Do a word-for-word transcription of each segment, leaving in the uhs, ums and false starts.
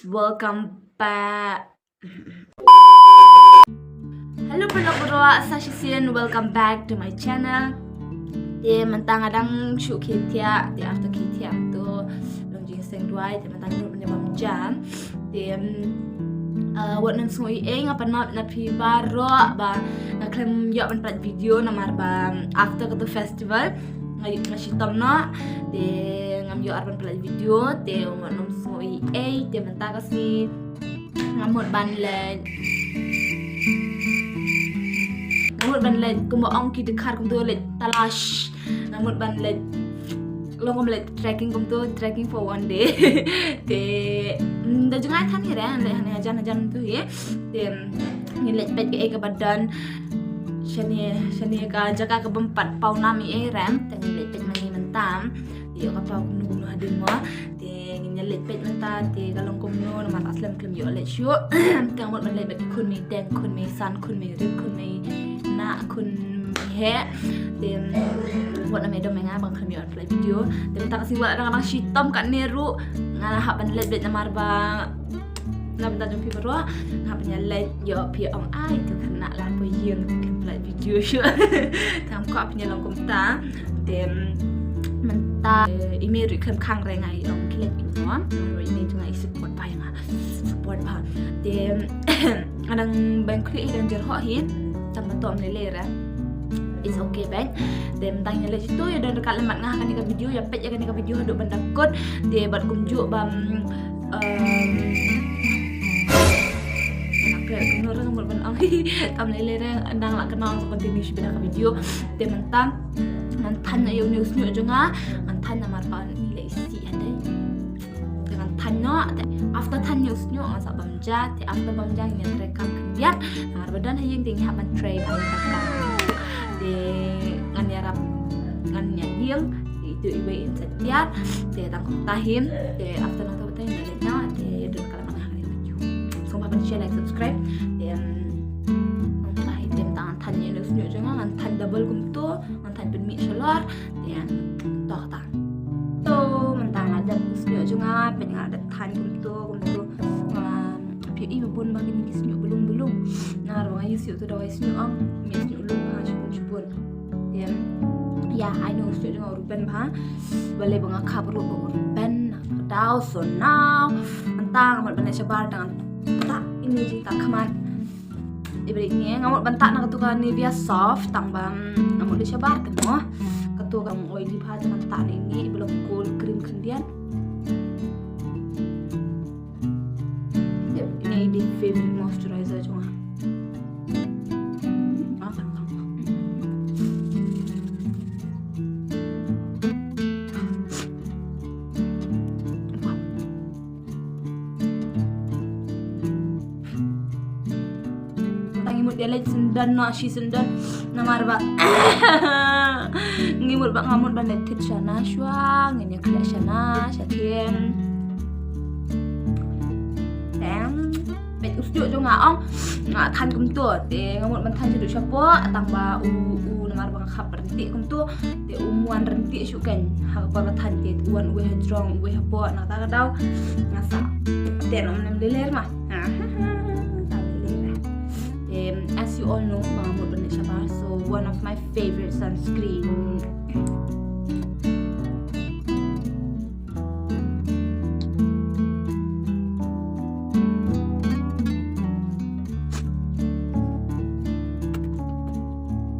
Welcome back. Hello paralok baroh, sa shisien welcome back to my channel. Te mynta nga dang shu khie thiah, te after khie thiah to long jingseng duwai, te mynta nga nud ban ïa bam jam. Te, mm, uh, wat nym sngew ei ei, nga pynmap na phi baroh ba nga khlem ïoh ban pynlait video namar ba, mm, after kato festival nga, nga shitom noh, te ngam ïoh ar ban pynlait video, te wat nym sngew ei ei, te mynta ka sngi nga mut ban leit, nga mut ban leit kumba ong ki dkhar kumto, leit talash. Nga mut ban leit, long kumba leit trekking kumto, trekking for one day. Te, mm, da jngai than hi re, leit hane hajan hajan tu hi. Te, mm, ngin leit peit kaei kaba don shane, shane ka jaka kabym pat paw nam ei ei re. Te ngin leit peit ma ngi mynta. Te ïoh ka paw kumno kumno hadien mo. Te ngin ïa leit peit mynta, te ka long kumno namar ka slem khlem ïoh leit shuh. Te nga mut ban leit bad ki khun mei deng, khun mei san, khun mei rit, khun mei nah, khun mei heh. Te, mm, wat nym ei dom ei nga ba nga khlem ïoh ban pynlait video. Te mynta ka sngi wat la dang, dang shitom katne ruh nga la hap ban leit beit namar ba na bynta jong phi baroh nga hap ban ïa leit, ïoh phi ong ai tu khynnah la poi ïing khlem pynlait video shuh. Te ngam kwah phin ïa long kumta. Te mynta, eh, i mei ruh i khlem khang re, nga i ong khie leit i mo. Namar i mei jong nga i support bha ïa nga, support bha. Te nga dang bang khlieh hi, dang jyrhoh hi. Tang ba to ym lei lei re, it's okay beit. Te mynta ngin ïa leit sha to, ïa don ryngkat lem bad nga ha kane ka video, ïa peit ïa kane ka video haduh ban da kut. Te bad kumjuh ba, mm, um, nga la klet kumno re, nga mut ban ong. Tam lei lei re, nang la kynmaw sa continue shibit ha ka video. Te mynta ngan thaiñ ïa une u shñiuh jong nga, ngan thaiñ namar ba une u leh isih hadien. Te ngan thaiñ noh, te after thaiñ ïa u shñiuh ngan sa bam ja, te after bam ja ngin ïa trei kam khyndiat. Namar ba don ha ïing te ngi hap ban trei kam. Te ngan ïarap, ngan ïa ïeng, te itu iwei in sa tiar, te tang kumta hi, te after nangta te ngan leit noh, te ïa don ka la ban ha ka video. Sngewbha ban share, like, subscribe. Te, um, nangta hi te mynta ngan thaiñ ïa une u shñiuh jong nga, ngan thaiñ double kumto, ngan thaiñ pynmih shalor. Te to kata. To mynta nga la dep u shñiuh jong nga, peit nga la dep thaiñ kumto kumto. Nga la peit i ba bun ba kine ki shñiuh ba lung ba lung. Namar ba nga use ïa uto u dawai shñiuh ong, mih shñiuh lung ba nga shibun shibun. Te ïa, I know u shñiuh jong nga u ruben bha. Balei ba nga khap ruh ba u ruben na ka daw, so now mynta nga mut ban leit shabar, te ngan tah ine jingtah khmat. Ïa ba ine nga mut ban tah na kato ka Nivea Soft, tang ba nga mut leit shabar te mo. Kato ka oily bha, te ngan tah na ine ba long cold cream khyndiat. Ine i dei favorite moisturizer jong nga. Ah, tang, tang. Tang ngi mut ïa leit syndon noh, shi syndon. Namar ba ngi mut ba nga mut ban leit thied shana shuwa, ngin ïa khleh shana shatei. Tang peit u shñiuh jong nga ong nga thaiñ kumto, te nga mut ban thaiñ shaduh shapoh, tang ba u, u namar ba nga khap ryntih kumto, te um wan ryntih shuh kein ha ka por ba thaiñ, te u wan uwei ha jrong uwei hapoh, na kata ka daw nga sa, te ym lei lei ma. Te, as you all know, ma nga mut ban leit shabar, so one of my favorite sunscreen.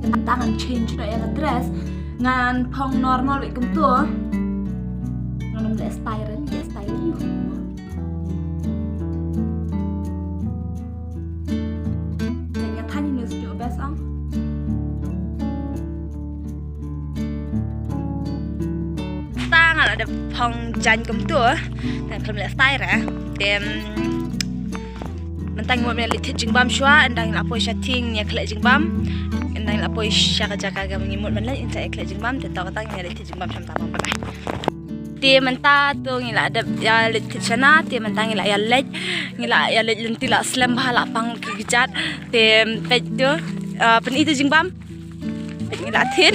Mynta ngan change noh ïa ka dress, ngan phong normal beit kumto. Ngan ym leh style, leh style. Te nga thaiñ ïa une u shñiuh best ong. Mynta nga la dep phong jaiñ kumto. Te khlem leh style re. Te mynta ngi mut ban leit thied jingbam shuwa, ynda ngi la poi sha thing ngi ïa khleh jingbam. Ynda ngi la poi sha ka jaka kaba ngi mut ban leit, ngin sa ïa khleh jingbam, te to kata ngi ïa leit thied jingbam sha mynta. Bye bye. Te mynta to ngi la dep ïa leit thied shana, te mynta ngi la ïa leit, ngi la ïa leit lynti, la slem bha, la pang ki kjat, te peit to. Ah, pyni tu jingbam. Ngi la thied.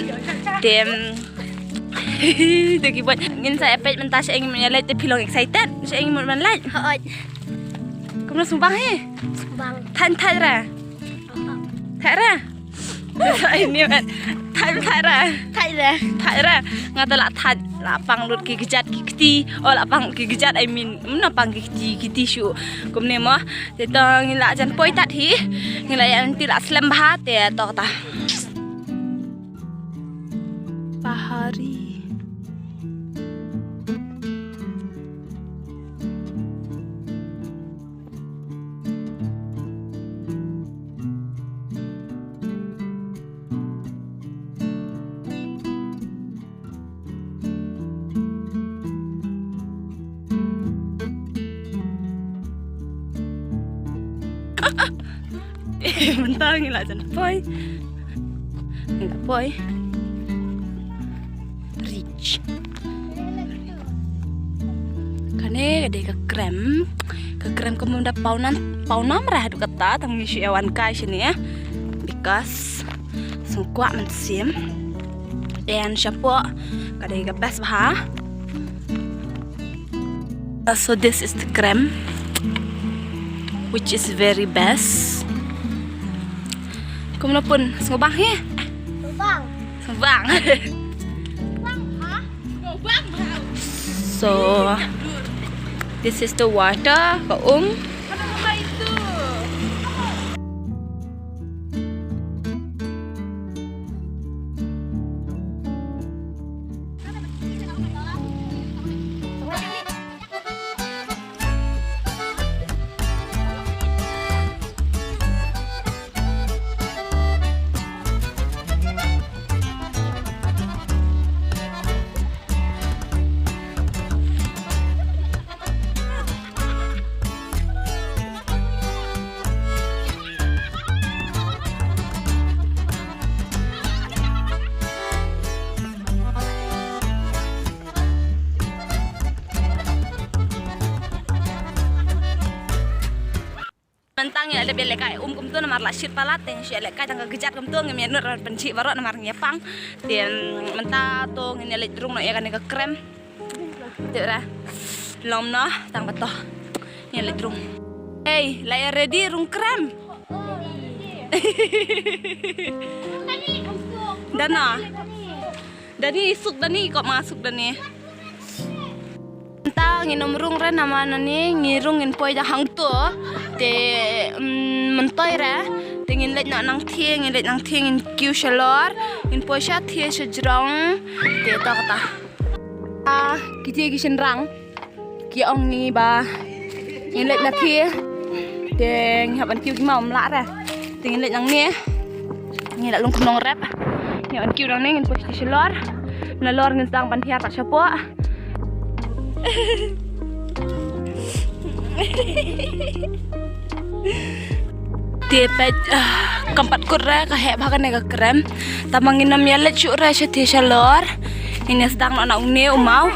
Te, em, te ki boi. Ngin sa ïa peit mynta shaei ngi mut ïa leit, te phi long excited shaei ngi mut ban leit? Hooid. Kumno sngewbang hi? Sngewbang. Thait thait re. Thait re. Ai ni met. Thait thait re. Thait re. Thait re. Nga te la thait, la pang lut ki kjat ki kti. Oh, la pang ki kjat, I mean, mno pang ki kti, kti shuh. Kumne mo. Te to ngi la jan poi tat hi. Ngi la ïa lynti la slem bha te to kata. Pahari. Mynta ngi la jan poi. Ngi la poi. Reach. Kane ka dei ka krem. Ka krem ka mut da pawnam, pawnam re haduh katta, tang ngi shu ïa wan kai shane. Because sngewkwah mynsiem. And shapoh ka dei ka best bha. Uh, so this is the krem, which is very best. Kumno pun, sngewbang hi? Sngewbang. Sngewbang. Sngewbang ha? Sngewbang ha. So this is the water, ka um. Mynta ngi la dep ïalehkai um kumto namar la shit palat, te ngi shu ïalehkai tang ka kjat kumto, ngim ïa nud ban pynjih baroh namar ngi ïa pang. Te mynta to ngin ïa leit rung noh ïa kane ka krem. Te ra long noh tang ba to ngin ïa leit rung. Hei, la ïa ready rung krem? Dana. Dani, suk Dani, kop ma suk Dani. Mynta ngin ym rung re namar nane ngi rung ngin poi da hangto. Te, mm, myntoi re. Te ngin leit noh nangthie, ngin leit nangthie, ngin kiew shalor. Ngin poi shatei shajrong. Te to kata. Ah, kiti ki shynrang. Ki ong ngi ba ngin leit na thie. Te ngi hap ban kiew ki maw ym lah re. Te ngin leit nangne. Ngi la lung khnong rep. Ngi hap ban kiew nangne ngin poi shatei shalor. Nalor ngin sdang ban hiar pat shapoh. Te peit, ah, kam pat kut re ka heh bha kane ka krem. Tangba ngin ym ïa leit shuh re shatei shalor. Ngin ïa sdang noh na une u maw.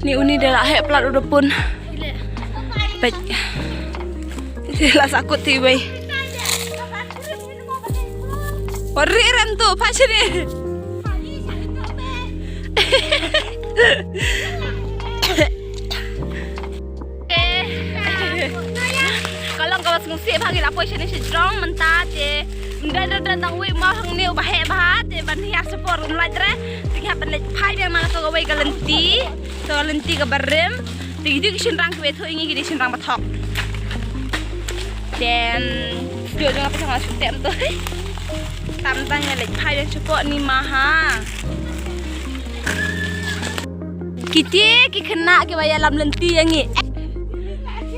Ni une da la heh palat u da pun. Peit. Te la sah kut te iwei. Ori ran tu, pa sini. Ka long kaba sngewsih bha, ngi la poi shane shajrong mynta te. Ym dei dei dang wei ma hangne uba heh bha te ban hiar shapoh ruh ym lait re. Te ngi hap ban leit phai biang na kato kawei ka lynti. To ka lynti kaba rim. Te kito ki shynrang kiba ïathuh ïa ngi ki dei shynrang ba thok. Te duh jong nga pisa nga shu tem to. Tam tang ïa leit phai biang shapoh ni ma ha. Kiti ki khynnah kiba ïalam lynti ïa ngi.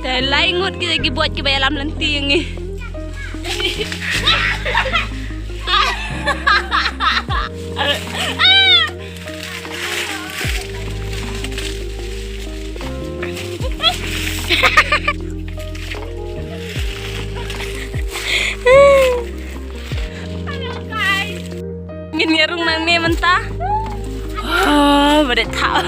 Te lai ngut ki, ki boi kiba ïalam lynti ïa ngi. Hello guys. Ngin ïa rung nangne mynta. Oh, ba dei thaw.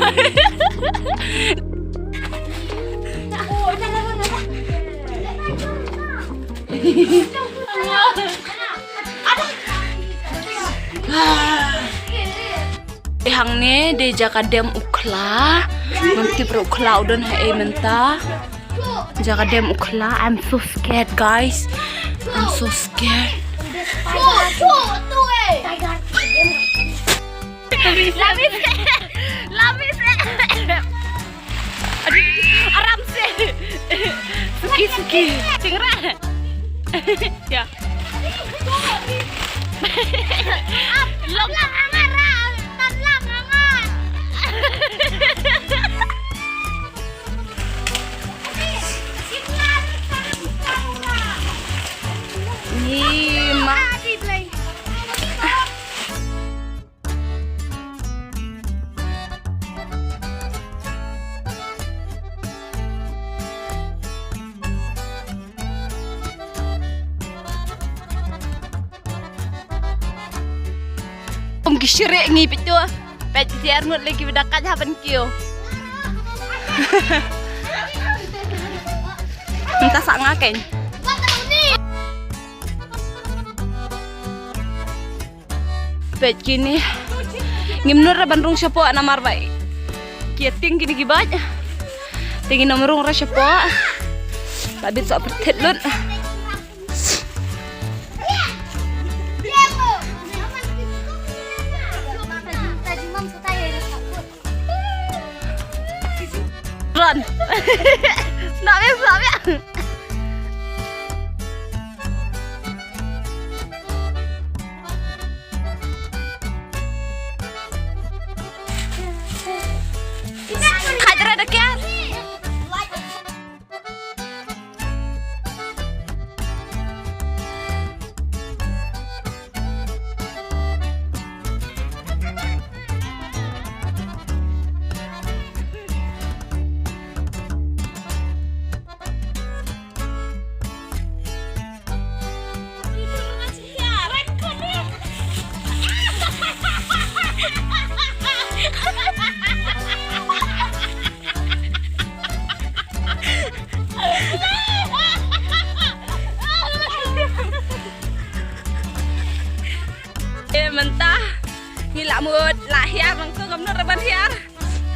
Hangne dei jaka dem u khla. Ngam tip ruh u khla u don haei mynta. Jaka dem u khla. I'm so scared, guys. I'm so scared. Aram se. Suki, suki. Chingrai. Ya. Long lang angan, ra. Tan lang angan. Ni ma. Ong ki shrek ngi peit to. Peit ki arngut lagi bad ka jaban kiew. Mynta sa nga kein. Peit kine. Ngim nud re ban rung shapoh namar ba ki ïa tieng kine ki bike. Te ngin ym rung re shapoh. Ba bit soh pyrthit lut. Run. Stop it, stop it. Khadra da kya? Eh, mynta ngi la mut la hiar, nangtu ngam nud re ban hiar.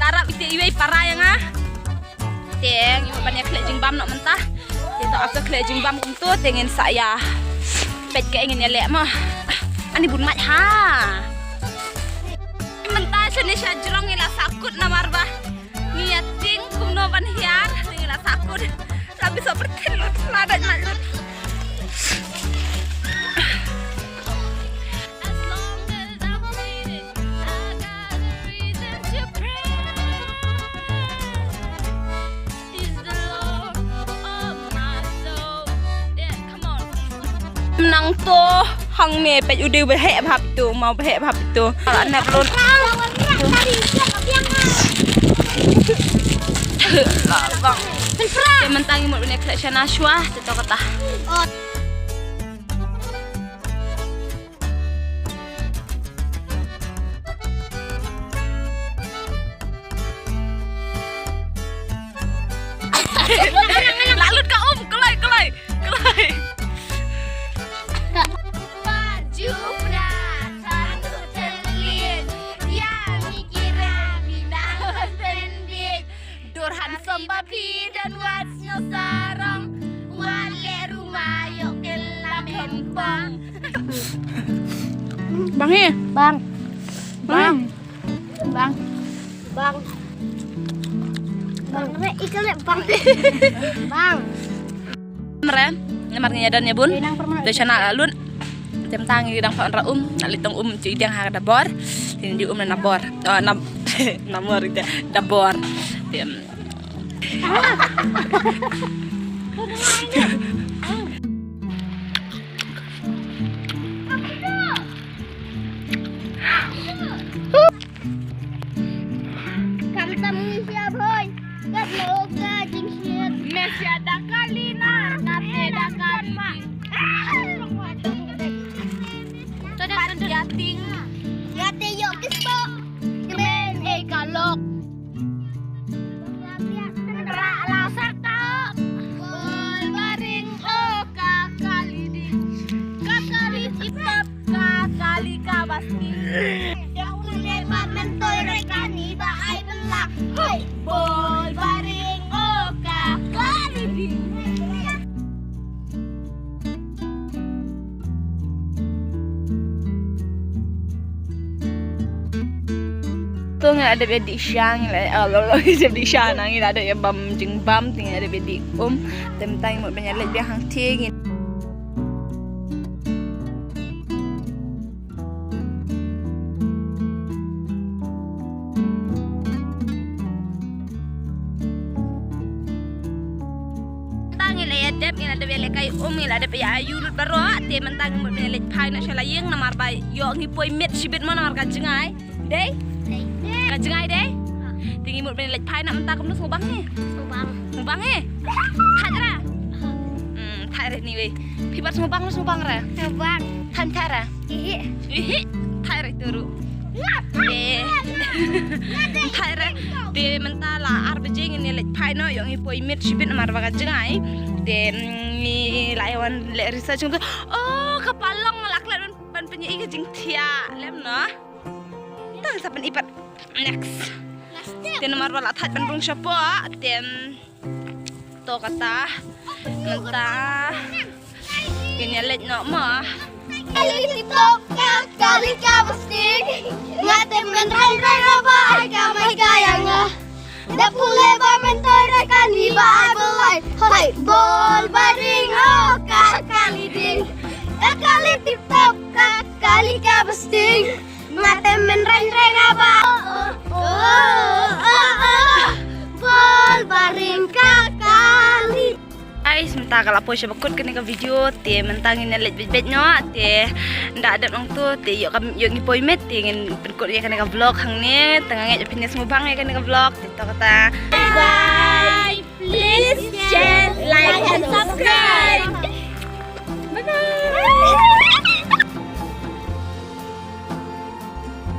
La rap ite iwei para ïa nga. Te ngi mut ban ïa khleh jingbam noh mynta. Te to ap to khleh jingbam kumto te ngin sa ïa peit kaei ngin ïa leh mo. Ani bun mait ha. Mynta shane sha jrong ngi la sahkut namar ba ngi ïa tieng kumno ban hiar, te ngi la sahkut. La bit soh pyrthit lut, la dait mait lut. As long as I'm breathing, I got a reason to pray. Is the Lord of my soul. Yeah, come on. Nangto hangne peit u dei u ba heh bha peit to, ma u ba heh bha peit to. Ala nep lut. Te mynta ngi mut ban ïa khleh shana shuwa, te to kata. La lut ka um, kloi, kloi, kloi. Bad jubra tang sut lin, ïa mi kira mi nang pending. Dur handsome ba phi don wat sngewsarong, wat leh ruma ïoh ken la men bang. Bang hi. Bang. Bang. Bang. Bang. Bang. Bang. Re, ikal re, bang. Bang. Mre, namar ngi ïa don ïa bun. Te shana la lut. Te mynta ngi dang pha wanrah um, na leit tong um, tu i diang ha ka dabor. Te ngi um na nabor. Oh, na, nabor te, dabor. Te, em. Kam tam ngi sia bhoi. Kat lo ka jingsiat. Me sia da kali na, na te da kali. To da kan ya ting. Ya te yo kispo. Kemen e kalok. Ra la sak ta. Bol baring o ka kali ding. Ïa u leba myntoi re kani ba ai bylla. Hoi, bol baring, oh ka kali ding. To nga la dep ïa dih sha, ngi la, oh, la, la, ngi la dep dih sha na, ngi la dep ïa bam jingbam, te ngi la dep ïa dih um. Te mynta ngi mut ban ïa leit biang hangtei ngi. Mynta ngi la ïa dep, ngi la dep ïa lehkai um, ngi la dep ïa ayu lut baroh, te mynta ngi mut ban ïa leit phai noh sha la ïing namar ba ïoh ngi poi miet shibit mo namar ka jngai. Dei? Dei. Ka jngai dei? Ha. Te ngi mut ban ïa leit phai noh mynta, kumno sngewbang ngi? Sngewbang. Sngewbang ngi? Thait ra? Ha. Hmm, thait ra ni wei. Phi pat sngewbang, sngewbang ra? Sngewbang. Thait, thait ra? Ihi. Ihi. Thait ra tu ruh. Te. Thait ra. Te mynta la ar baje ngin ïa leit phai noh, ïoh ngi poi miet shibit namar ba ka jngai. Te, mm, ngi la ïa wan leh research tu. Oh, ka palong la klet ban, ban pynïaid ka jingthiah lem noh. Tang sa pyn-i pat next. Te namar ba la thait ban rung shapoh, te, mm, to kata. Mynta ngin ïa leit noh mo. Kali tip top ka kali ka ba sting. Nga te men rai rai ra ba ai ka mai ka ïa nga. Da pule ba myntoi re kani ba ai bylla. Hoi, bol baring, oh ka kali ding. Ka kali tip top ka kali ka ba sting. Nga te men reng reng aba. Oh, oh, oh, oh. Bol baring ka kali. Guys, mynta ka la poi sha ba kut kane ka video, te mynta ngin ïa leit beit beit noh, te ynda dep nangtu, te ïoh kam, ïoh ngi poi miet, te ngin pynkut ïa kane ka vlog hangne, te nga ngeit ba phin ïa sngewbang ïa kane ka vlog, te to kata. Bye.